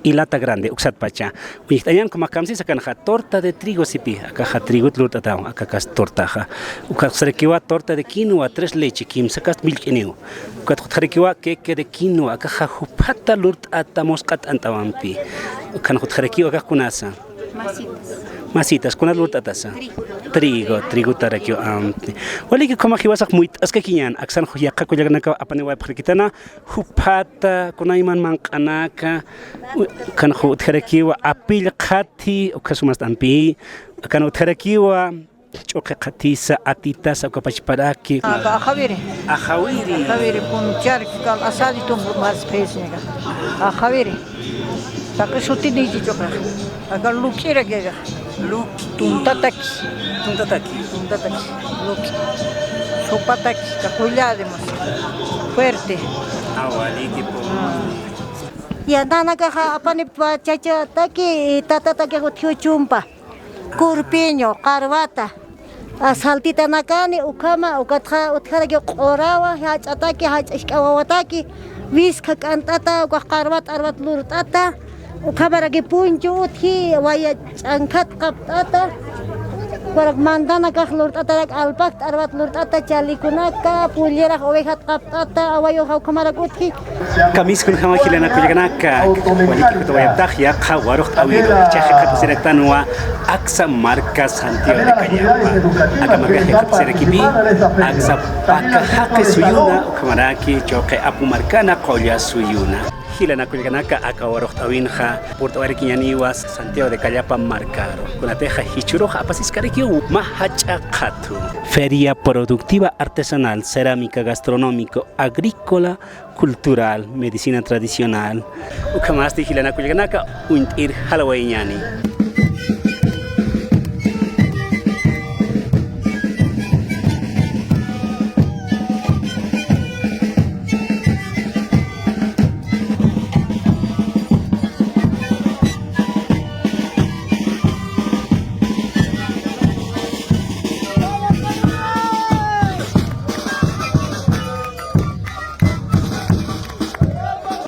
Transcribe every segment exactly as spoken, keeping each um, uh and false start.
y lata grande, uksatpacha. Uñjt'añan kumakamsi sakanxa, torta de trigo sipi, akaxa trigot lurt'ataw, akakas tortaxa. Ukax sarakiwa torta de quinoa, tres leche, kimsakas millk'iniw. Ukat jutxarakiwa queque de quinoa, akaxa juphata lurt'ata musq'a t'ant'awampi. Ukan jutxarakiwa akax kunasa. Masitas. Masitas, kunas lurt'atasa. Trigo. Trigo, trigotarakiw ampi. Waliki ukhamax jiwasax muyt'askakiñan, aksan yaqha kullakanakaw apaniwaypxarakitana, juphata, kunayman manq'anaka, u-, ukan utjarakiwa, apillqhati, ukhasumast'ampi, ukan utjarakiwa, ch'uqi qhatisa, atitasa, uka pachparaki. Aka ajawiri. Ajawiri. Ajawiri, punchar, kal asadi tumbu mas pesñaka. Ajawiri. Taqi sutinichi ch'uqi. Aka luk'iraki aka. Luk. Tuntataki. Tuntataki. Tuntataki. Luk. Sopataki, kaqulla además. Fuerte. Awaliki po. Ah. Ya, nanakaxa apani pachachataki, tatataki utjiw chumpa. Kurpiño, qarwata. A, saltitanakani, ukhama, ukatxa, utjaraki q'urawa, jach'ataki, jach'a isk'a wawataki, wiskha k'ant'ata, ukax qarwat, arwat lurt'ata, ukhamaraki punchu utji, waya ch'ankhat qapt'ata, ukarak mantanakax lurt'atarak, alpakt, arwat lurt'ata, chalikunaka, pullirax, ovejat qapt'ata, awayuxa ukhamarak utji. Kamisas kunjama jilanaka kullakanaka, waliki jutawayaptax yaqha waruqt'awiru, jichhax jikxatasiraktänwa aksa marka Santiago de Callapa. Aka markax jikxatasirakipi, aksa paka jaqi suyuna, ukhamaraki ch'uqi apu markana qulla suyuna. Jilanaka kullakanaka, aka waruqt'awinxa purt'awayarakiñäniwa Santiago de Callapa markaru. Kunatixa jichhürux apasiskarakiw mä jach'a qhatu. Feria Productiva Artesanal, Cerámica, Gastronómico, Agrícola, Cultural, Medicina Tradicional. Ukhamasti jilanaka kullakanaka, uñt'ir jalawayañäni.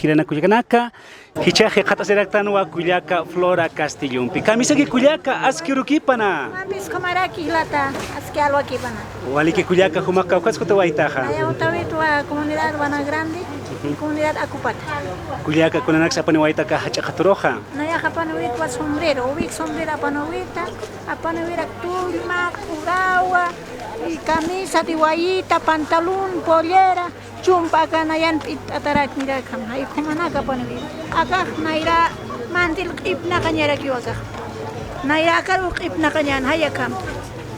Jilanaka kullakanaka, jichhax jikxatasiraktänwa kullaka Flora Castillompi. Kamisaki kullaka, aski urukipana. Ampis ukhamaraki jilata, aski alwakipana. Waliki kullaka, jumax kawkhaskutawaytaxa. Aya utawitwa comunidad Wana Grande, comunidad Acupata. Kullaka, kunanaks apaniwayta aka jach'a qhaturuxa. Nayax apaniwitwa sombrero, uwik sombrero apaniwita, apaniwirak tullma, q'urawa, y camisa de wayita, pantalón, pollera, chumpa aka nayan p'itt'atarak nirakham, jay ukhamanaka apaniwit. Akax nayra mantil q'ipnaqañarakiw akax. Nayra akar q'ipnaqañan, jay akham.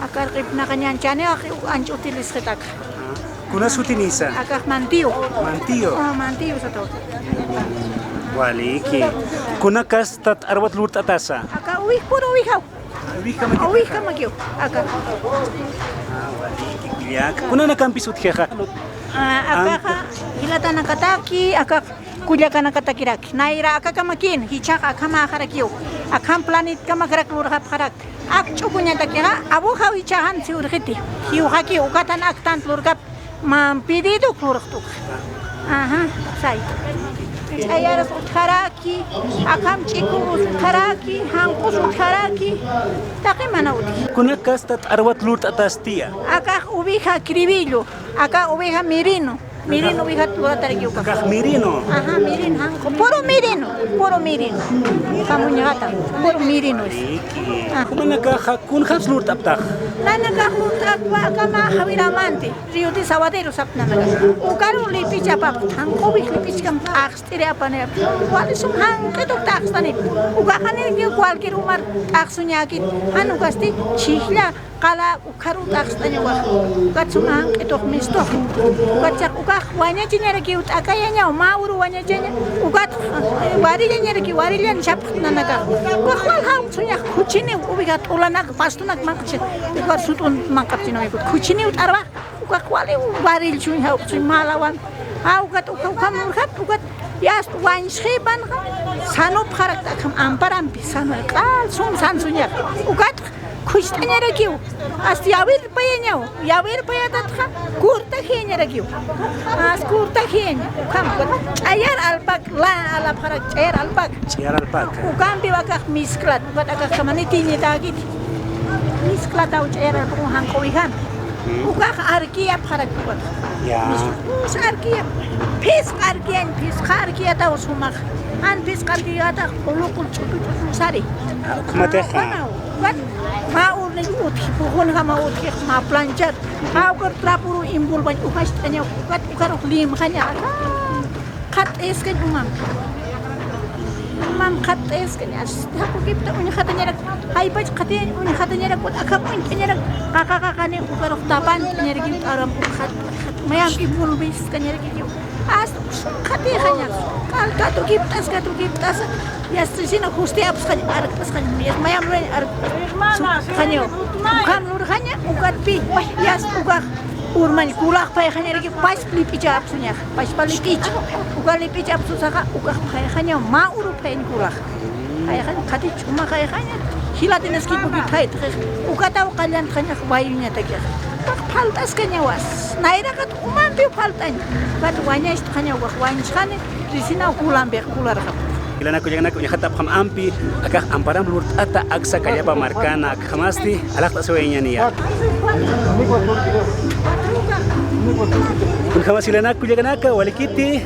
Akar q'ipnaqañan, chaniw ancha utilizxit aka. Kuna sutinisa? Akax mantiw. Mantiyo. Ah, mantiyo sataw. Waliki. Kuna kasta t'arwat lurt'atasa? Aka uwij, puro uwijaw. Uwijkamakiw. Uwijkamakiw, aka. Ah, waliki, kullaka. Kunanakampis utjixa. Ah, akaxa, jilatanakataki, akax kullakanakatakiraki. Nayra akakamakin, jichhax akhamäxarakiw. Akham planitkamakrak lurxapxarak. Ak ch'ukuñatakixa, abujaw jichhaxan siwirxiti. Jiwxakiw, ukatan aktant lurkap. Mä pididuk lurxt'uk. Ajá, say. Ch'ayaras utjaraki, akham ch'ikus utjaraki, janq'us utjaraki, taqi mana utji. Kuna kasta t'arwat lurt'atastiya? Akax oveja cribillo, aka oveja merino, merino ovejat luratarakï ukax. Akax merino. Ajá, merino, janq'u, puro merino, puro merino. Jamuñxata, puro merino. Ajá. Kunanakaxa, kunjaps lurt'aptax? Nanakax lurt'aptwa aka mä jawiramanti. Río Desaguadero sapnanaka. Ukaru lipichapapxta, janq'uwix lipichkam t'axt'iri apanayapxta. Wali sum janq'ituk t'axtanipxta. Ukaxanirki cualquier umar t'axsuñäkit. Jan ukasti chhijlla qala ukharu t'axt'añawax. Ukat sum janq'itux mistux. Ukat chaq ukax wañachañarakiw t'akayañaw, mä uru wañachaña. Ukat, eh, warillañaraki, warillan chapxta nanakax. Ukax wal jawqsuñax khuchiniw, uwixa t'ulanak, pastunak manq'chi. Ukat sut'un manq'apchinawaykut. Khuchiniw t'arwax. Ukax wali warillchuñ, jawqsuñ malawan. Jawkat uka, ukham urjat, ukat yast wañsxipanxa, sanupxarakta akham amparampi, sanu, q'al sum sansuñax. Ukat Ucht'añarakiw, hasta yawirpayañaw, yawirpayatatxa, kurtajiñarakiw. As kurtajiña, ukham, ch'ayar alpak, la, alapxarak, ch'ayar alpak. Ch'ayar alpak. Ukampiw akax misklat, ukat akax kamani tiñitäkiti. Misklataw ch'ayar alpak, ujan quwijan. Mm. Ukax arkiyapxarak, ukat. Ya. Mis, mis arkiyap, phisqa arkiyañ, phisqa arkiyataw sumax. Jan phisqa arkiyatax, uluqul ch'utu ch'utu sari. Ah, ukhamatäxa. Ukat, mä urniñ utji, puqunjama utji, mä planchat, jawkar trapuru envolvañ ujacht'añaw, ukat ukarux limxaña, aka, qhat'iskañ umampi. Umam qhat'iskañ, as, jakukipta uñjatañarak, jaypach qhatiyañ uñjatañarak, ukat akham uñt'añarak, qaqa qaqani ukarux tapantañarakiw, aram ukat, mayamp envolviskañarakiw. Hasta uksum qhatixaña, kal katukipt'as, katukipt'asa, yastisina justiapsxañ, arkt'asxañ, yas mayam lueñ arkt'asxañaw. Ukham lurxaña, ukatpi, yas ukax urmañ kulax phayxañaraki, pachpa lip'icha apsuñax, pachpa lip'icha. Uka lip'icha apsusaxa, ukax phayxañaw, mä uru phayañ kulax. Phayxañ, qhati ch'uma phayxaña, jilatinaskipukipxaytxix, ukataw qallantxañax wayuñatakixa. Ukax phalt'askañawas, nayraqat umampiw phalt'añ, ukat wañachtxañaw, ukax wañchxani, risinaw kulampixa, kularxapxi. Jilanaka kullakanaka, uñxatapxam ampi, akax amparam lurt'ata aksa Callapa markana, akhamasti, alaxt'asiwayañäniya. Kunjamas jilanaka kullakanaka, walikiti,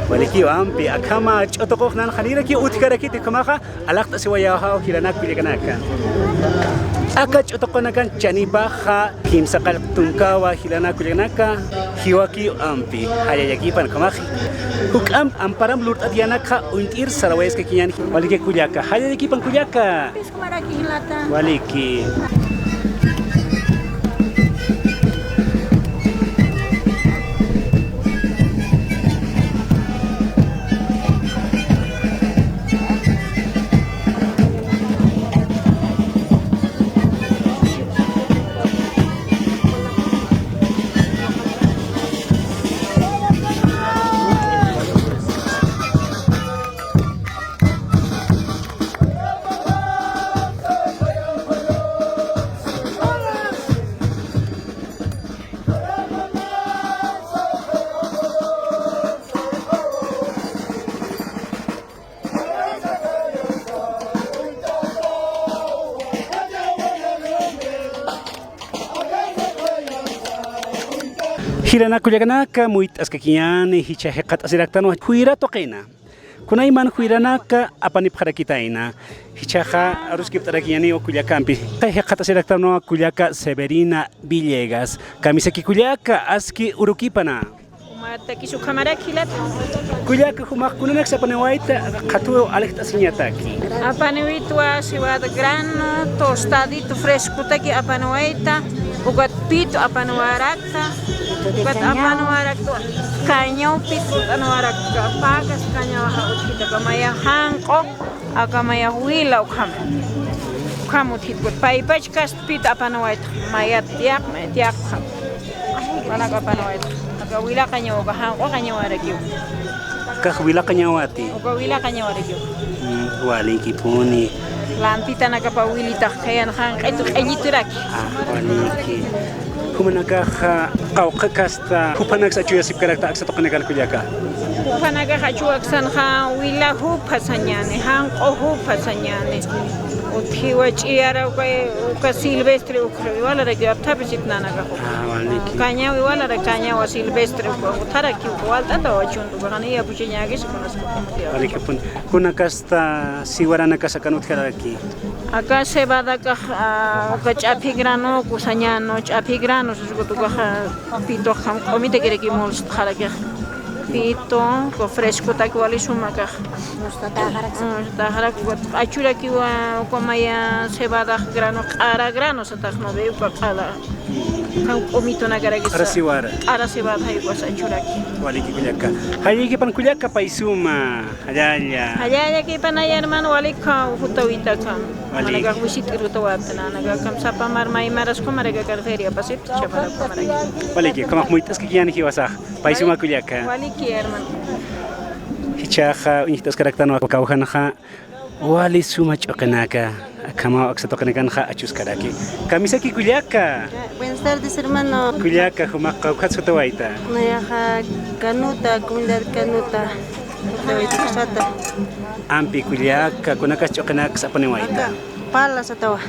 walikiw ampi, akhama ch'utuqux nanxanirakiw utjarakiti, ukhamaxa, alaxt'asiwayäwxaw jilanaka kullakanaka. Aka ch'utuqunakana chanipaxa kimsa qallq tunkawa jilanaka kullakanaka, jiwakiw ampi, jallallakipan ukhamax. Juk'amp amparam lurt'at yänakxa uñt'ir sarawayaskakiñäni. Waliki kullaka, jallallakipan kullaka. Waliki. Jilanaka kullakanaka, muyt'askakiñäni, jichha jikxatasiraktanwa juyra tuqina. Kunayman juyranaka apanipxarakitayna. Jichhaxa aruskipt'arakiñäniw kullakampi. Jikxatasiraktanwa kullaka Severina Villegas. Kamisaki kullaka, aski urukipana. Umatakis ukhamarak jilata. Kullaka, jumax kunanaksa apaniwayta, qhatuw alijt'asiñataki. Apaniwitwa cebada grano, tostadito frescotaki apaniwayta, ukat pito apaniwarakta, ukat apaniwarakta, cañaw pito apaniwarakta, pacas cañaw utjita, aka maya janq'u, aka maya wila ukham. Ukham utjita, ukat paypach kasta pito apaniwayta, mayat yaq, mayat yaq ukham. Jupanaka apanawayta. Aka wilaqañaw, aka janq'uqañawarakiw. Akax wilaqañawati. Uka wilaqañawarakiw. Mm, walikipuni. Lantitanakapa wilitax khayan janq'itu q'illituraki. Ah, waliki. Jumanakaxa qawqha kasta, jupanaksa achuyasipkarakta aksa tuqinakan kullaka. Jupanakax achuwaksanxa wila jupa sañäni, janq'u jupa sañäni. Utjiwa ch'iyara uka, uka silvestre uka iwalaraki apthapisit nanakax. Ah, waliki. Cañaw iwalara cañawa silvestre uka utjaraki uka walt'ata wachunta uka jani yapuchañäkisa kunaspa. Walikipun. Kuna kasta siwaranakasa akan utjaraki. Aka cebadakax, ah, uka ch'aphi grano, kusañano, ch'aphi grano, susukutukaxa pitox q'umitakiraki molstxarakix. Pito, uka frescotaki wali sumakax. Molstxarakix, uka q'achurakiwa, uka maya cebadax grano, q'ara grano satax, ¿no ve? Uka q'ara. Jan q'umitunakarakis. Q'ara cebada. Q'ara cebada jaywas achuraki. Waliki kullaka. Jallallakipan kullaka, pay suma. Jallalla. Jallallakipanay hermano, walika jutawitaka. Waliki. Manakax wisit'iruta waptana, nanakaxkam sapa mar maymaras ukhamarak akan feria pasipta, chamarak ukhamarak. Waliki, ukhamax muyt'askakiñäni jiwasax. Pay suma kullaka. Waliki, hermano. Jichhaxa uñjt'askaraktanwa kawkhanxa, Wali suma ch'uqinaka, akhamaw aksa tuqinakanxa achuskaraki. Kamisaki kullaka. Buenas tardes, hermano. Kullaka, jumax kawkhat sutawayta. Nayaxa Canuta, comunidad Canuta. Sutawayta sata. Ampi kullaka, kunakas ch'uqinakas apaniwayta. Aka, pala satawa.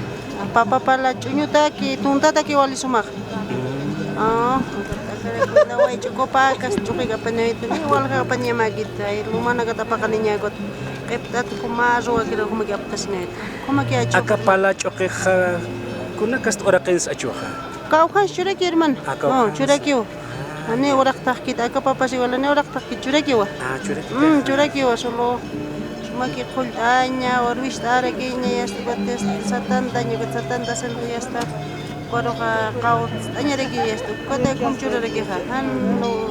Papa pala ch'uñutaki, tuntataki wali sumax. Ah, laway ch'ukupakas ch'uqik apaniwayta, ni walja apaniñamakit, ay, lumanakat apaqaniñakut. Q'ipt'at juma ruwakira jumaki aptasiñayta. Jumaki achu. Aka pala ch'uqixa, kunakast uraqins achuxa. Kawkhans churaki, hermano. Ah, kawkhans. Oh, churakiw. Ani uraqtaqkit, aka papas igual, ani uraqtaqkit, churakiwa. Ah, churaki. Mm, churakiwa, solo. Sumaki qullt'aña, urwist'arakiña, yasta, satanta, ñukat satanta, santa, yasta. Kuruxa qawt'añaraki, yasta. Kata kum churarakixa. Jan, no,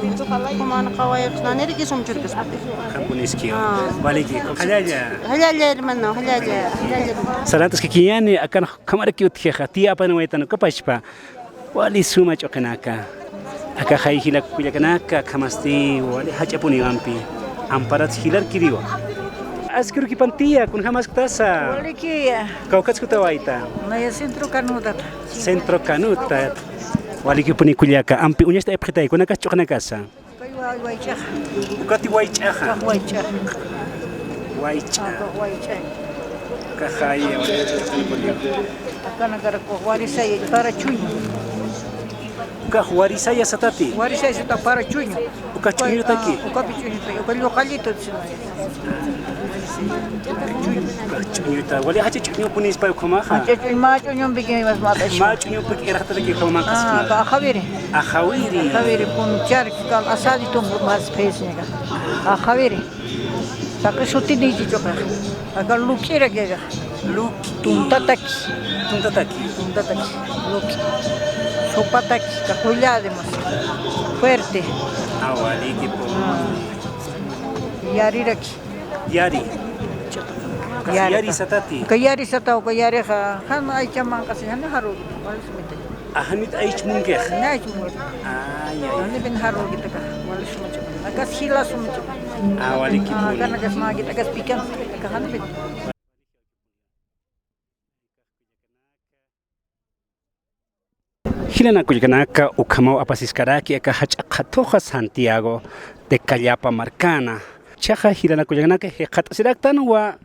kuman qawayxs, naniraki sum churkas. Jampuniski. Ah. Waliki. Jallalla. Jallalla, hermano, jallalla, jallalla. Sarantaskikiñäni, akan ukhamaraki utjixa, tiyapaniwaytan ukapachpa. Wali suma ch'uqinaka. Akaxay jila kullakanaka, akhamasti wali jach'apuniw ampi. Amparat jilarkiriwa. Askirukipan tiya, kunjamasktasa. Walikiya. Kawkhat sutawayta. Naya Centro Canuta. Centro Canuta. Walikipuni kullaka, ampi uñacht'ayapxitay, kunakas ch'uqinakasa. Kay wa-, waych'axa. Ukati waych'axa. Kaq waych'axa. Waych'a. Kaq waych'a. Kaxaya, waych'a. Akanakaraku warisaya para chuñu. Ukax warisaya satati. Warisaya sata para chuñu. Uka ch'uñutaki. Ah, ukapi ch'uñutaki. Uka lluqallitu. Ukax ch'uñuta. Wali jacha ch'uñupunispa ukhamaxa. Jacha ch'uñu, mä ch'uñumpiki imas mat'achi. Mä ch'uñumpiki iraqtataki ukhamaxa. Ah, ka ajawiri. Ajawiri. Ajawiri punchar. Kal asaditu más pesiñaka. Ajawiri. Taqi sutinichi ch'uqax. Aka luk'iraki aka. Luk'i. Tuntataki. Tuntataki. Tuntataki. Luk'i. Sopataki. Kaqulla además. Fuerte. Awaliki po. Ah. Yariraki. Yari. Yari. Yari satati. Ka yari sata, ka yarixa. Jan aycha manq'asi, jan jaru. Wali sumita. Ajanit aychmunkix. Ni aychmunkix. Ay, ay. Janipin jarukitaka, wali suma ch'uqi. Akas jila suma ch'uqi. Ah, walikipuni. Ah, akanakas mä kit, akas pikan, aka janipin. Jilanaka kullakanaka, ukhamaw apasiskaraki aka jach'a qhatuxa Santiago de Callapa markana. Jichhaxa jilanaka kullakanaka, jikxatasiraktanwa,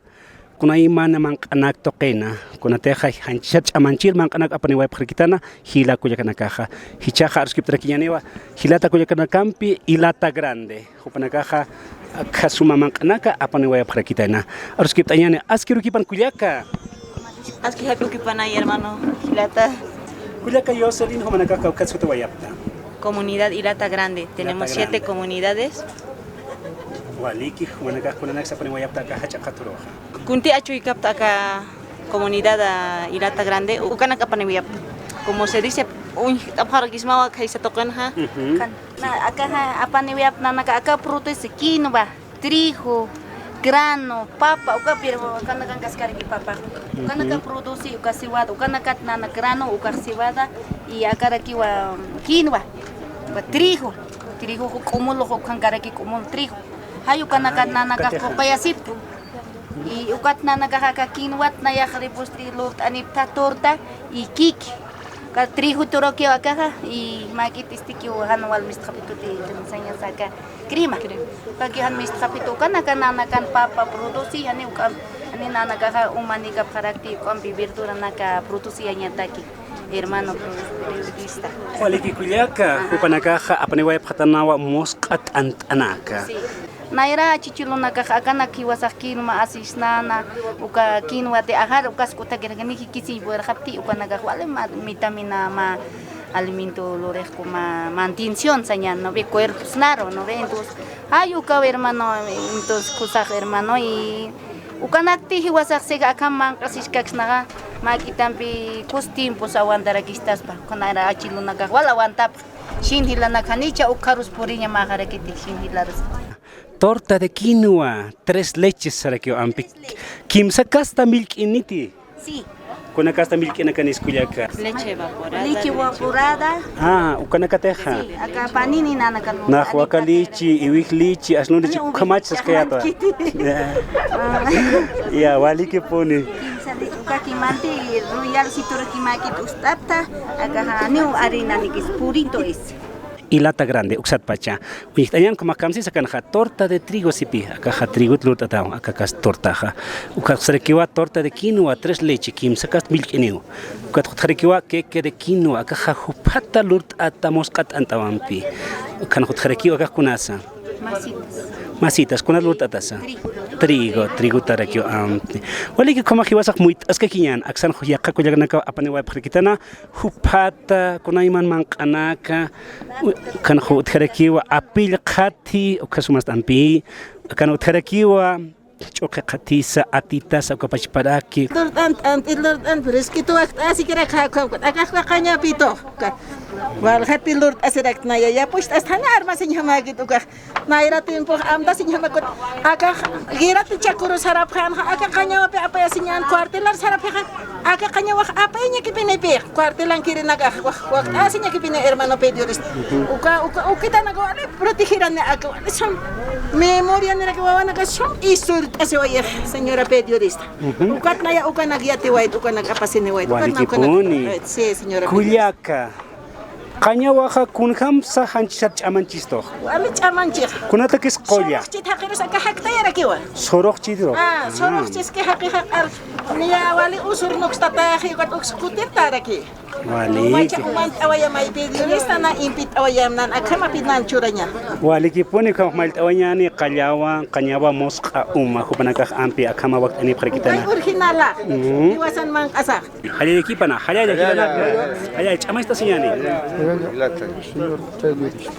kunayman manq'anak tuqina, kunatixa janchisat ch'amanchir manq'anak apaniwayapxarakitana jila kullakanakaxa. Jichhaxa aruskipt'arakiñäniwa jilata kullakanakampi Ilata Grande, jupanakaxa akha suma manq'anaka apaniwayapxarakitayna. Aruskipt'añäni, askirukipan kullaka. Aski jakukipanay, hermano, jilata. Kullaka Jocelyn, jumanakax kawkhat sutawayapxta. Comunidad Ilata Grande. Ilata Grande. Tenemos siete comunidades. Waliki, jumanakax kunanaksa apaniwayapxta aka jach'a qhaturuxa. Kunti achuykapxta aka comunidad, ah, Ilata Grande, ukanak apaniwayapxta. Como se dice, uñjt'apxarakismawa khaysa tuqinxa. Ujú. Kan-, na, akaxa apaniwayapxta nanaka, aka produce quinoa, trigo, grano, papa, ukapir ukanakan kaskaraki papa. Ukanaka produce, uka cebada, ukanakat nana grano, uka cebada, y akarakiwa quinoa, uka trigo, trigo, k'umuluxa, ukankaraki k'umul trigo. Jay ukanakat nanakax quqayasipxta. Y ukat nanakaxa aka quinoat nayax ripusti lurt'anipxta torta y kiki. Ka trigo turukiw akaxa, y mä k'it istikiw jan wal mistxapituti enseñanza aka crema. Crema. Kaki jan mistxapitu ukanaka nanakan papa produci, jani uka, jani nanakaxa umanikapxarakti ukampi verduranaka produciyañataki, hermano periodista. Waliki kullaka, jupanakaxa apaniwayapxatanawa musq'a t'ant'anaka. Sí. Nayra chichilunakax akanak jiwasax quinoa asisnana, uka quinoati ajar, ukas k'utakirakaniki kisiñ purirxapti, ukanakax wali ma-, vitamina, mä alimento lurixku, mä mantención sañan, ¿no ve? Cuerpos, claro, ¿no ve? Entonces, ay, ukaw hermano, entonces, kusax hermano, y ukanakti jiwasax siga akham manq'asiskaksnaxa, mä k'itampi kus tiempos aguantarakistaspa, uka nayra achilunakax wal aguantapx. Shin jilanaka janicha ukharus puriña mäxarakiti, shin jilarus. Torta de quinoa, tres leches sarakiw ampi. Kimsa kasta millk'initi. Sí. Kunakasta millk'inakanis kullaka. Leche evaporada. Leche evaporada. Ah, ukanakatixa. Sí, aka panini nanakan. Nax waka lichi, iwij lichi, asnun lichi, ukamach saskayata. Ya, walikipuni. Uka kimanti royal situra kimakit ust'ata, aka janiw harina nikis purito es. Y lata grande, uksatpacha. Uñjt'añan ukhamax kamsisa akanxa torta de trigo sipi, akaxa trigot lurt'ataw, akakas tortaxa. Ukax sarakiwa torta de quinoa, tres leche, kimsakast millk'iniw. Ukat jutxarakiwa queque de quinoa, akaxa juphata lurt'ata musq'a t'ant'awampi. Ukan jutxarakiwa akax kunasa. Masitas. Masitas, kuna lurt'atasa. Trigo. Trigo, trigotarakiw ampi. Waliki ukhamax jiwasax muyt'askakiñan, aksan yaqha kullakanakaw apaniwayapxarakitana, juphata, kunayman manq'anaka, u-, ukan utjarakiwa, apill qhati, ukhasumast ampi, ukan utjarakiwa, ch'uqi qhatisa, atitasa, uka pachparaki. Lurt'an, t'ant'i lurt'an, pero es que tuwajt'asikirak, ja, ja, ja, akax waqañapitu, ka-, waljati lurt'asirakta naya, yapucht'asta, jani armasiñjamäkit ukax. Nayra tiempo amtasiñjamäkut. Aka guirati chakuru sarapxänxa, aka qañawapi apayasiñän cuartelar sarapxixa, aka qañawax apayañakipinipi, cuartelankiri nakax, wak, wakt'asiñakipini hermano periodista. Uka, uka, ukitanaka wali protegirani aka, wali sum memoria niraki wawanaka sum isurt'asiwayix, señora periodista. Ukat naya ukanak yatiwayt, ukanak apasiniwayt, ukat na ukanak. Walikipuni. Sí, señora periodista. Kullaka. Qañawaxa kunjamsa janchisat ch'amanchistux. Wali ch'amanchix. Kunatakis qulla. Suruxchit jaqirus aka jaktayarakiwa. Suruxchit ru. Ah, suruxchis ki jaqi jaqar. Niya wali usur nukstataxi, ukat uks kutirtaraki. Wali. Umacha umant'awaya maypi, Dionista na impit'awayam nan, akhamapi nan churaña. Walikipuni ukhamax mallt'awañani, qallawa, qañawa musq'a uma, jupanakax ampi, akhama wakt'anipxarakitana. Ay, originala. Jiwasan manq'asax. Jallallakipana, jallalla, jallalla, jallalla, ch'amacht'asiñani. Jallalla. Señor periodista.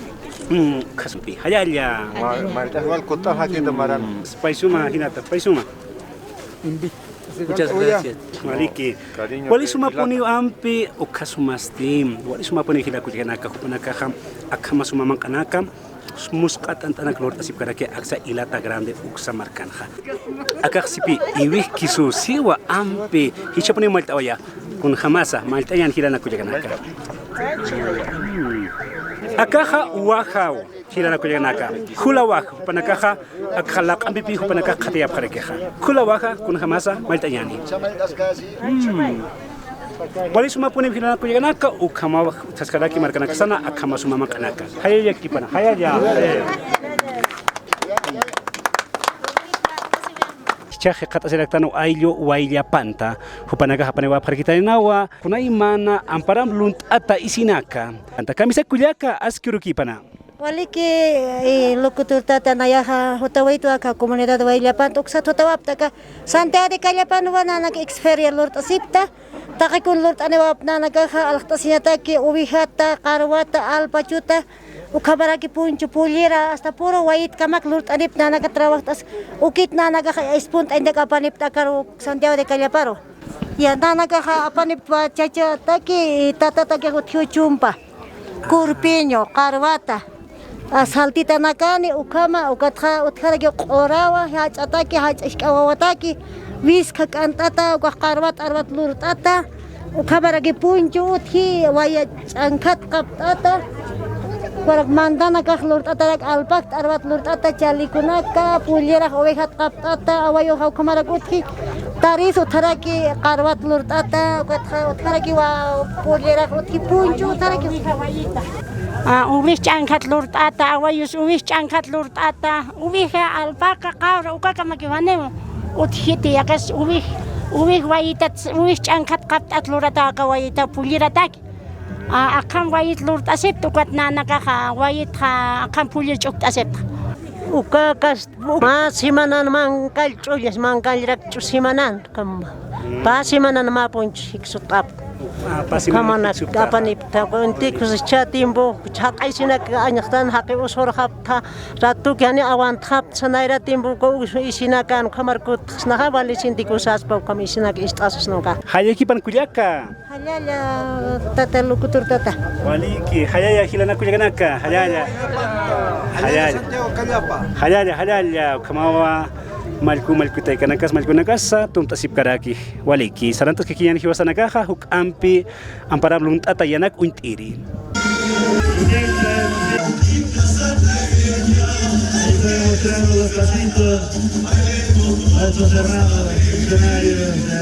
Mm, khasumpi, jallalla. Ma-, malt'as wal kutax jakita maran. Mm, pay suma, jinata, pay suma. Muchas gracias. Waliki. Cariño, wali sumapuniw ampi, ukhasumasti. Wali sumapuniw jila kullakanaka, jupanakaxa, akhama suma manq'anaka. Musq'a t'ant'anak lurt'asipkaraki aksa Ilata Grande uksa markanxa. Akax sipi iwij kisu siwa ampi, jichhapuniw mallt'awaya, kunjamasa, mallt'añan jilanaka kullakanaka. Akaxa wajaw, jilanaka kullakanaka. Jula waj, jupanakaxa, akxa laq'ampipi jupanakax qhatiyapxarakixa. Jula waja, kunjamasa, mallt'añani. Mm. Wali sumapuni jilanaka kullakanaka, ukhamaw saskaraki markanakasana, akhama suma manq'anaka. Jallallakipana, jallalla. Jichhax jikxatasiraktan ayllu wayllapanta, jupanakax apaniwayapxarakitaninawa, kunaymana amparamp lunt'ata isinaka. Anta kamisa kullaka, aski urukipana. Waliki, eh, locutor tata, nayaxa jutawaytu aka comunidad wayllapanta, uksat jutawapta aka Santiago de Callapanwa nanaka exferia lurt'asipta, taqikun lurt'aniwapta nanakaxa aljt'asiñataki ovejata, qarwata, alpachuta, ukhamaraki punchu, pollera, hasta puro wayitkamak lurt'anipta nanaka trabajt'as, ukit nanakaxa ispunt'añtak apanipta akaru Santiago de Callaparu. Ya, nanakaxa apanipta chachataki, tatataki utjiw chumpa. Corpiño, qarwata, a, saltitanakani, ukhama, ukatxa, utjaraki q'urawa, jach'ataki, jach'a jisk'a wawataki, wiskha k'ant'ata, ukax qarwat, qarwat lurt'ata, ukhamaraki punchu utji, waya ch'ankhat qapt'ata, ukarak mantanakax lurt'atarak, alpakt, qarwat lurt'ata, chalikunaka, pollerax, ovejat qapt'ata, awayuxa ukhamarak utji, taris utjaraki qarwat lurt'ata, ukatxa utjarakiwa pollerax utji punchu utjaraki. Ah, uwij ch'ankhat lurt'ata, awayus uwij ch'ankhat lurt'ata, uwija, alpaqa, qawra, ukakamakiw janiw utjiti, yaqis uwij, uwij wayitat, uwij ch'ankhat qapt'at lurata, aka wayita pollerataki. Ah, akham wayit lurt'asipta, ukat nanakaxa wayitxa akham poller ch'ukt'asipta. Ukakas Mä semanan mankall ch'ullas, mankallrak ch'u semanan, kam, pä semanan mä punch jiksut'ap. Ah, pä semanan kamanak jiksut'ap. Apanipta, entonces chä tiempo, jaq'aysinak añaqtan, jaqi usurxapta, ratuki jani awantxapta, sanayra tiempo, ko isinakan, ukhamar kutxsnaxa, wali sintikusaspa, ukham isinak ist'asasnaka. Jallakipan kullaka. Jallalla, tata, locutor tata. Waliki, jallalla, jilanaka kullakanaka, jallalla. Jallalla. Jallalla, jallalla, ukhamawa, Mallku, mallku taykanakasa, mallkunakasa, tumpt'asipkaraki. Waliki, sarantaskakiñäni jiwasanakaxa, juk'ampi amparam lunt'ata yanak uñt'iri. Ahí están mostrando los patitos. Vamos a cerrar el escenario.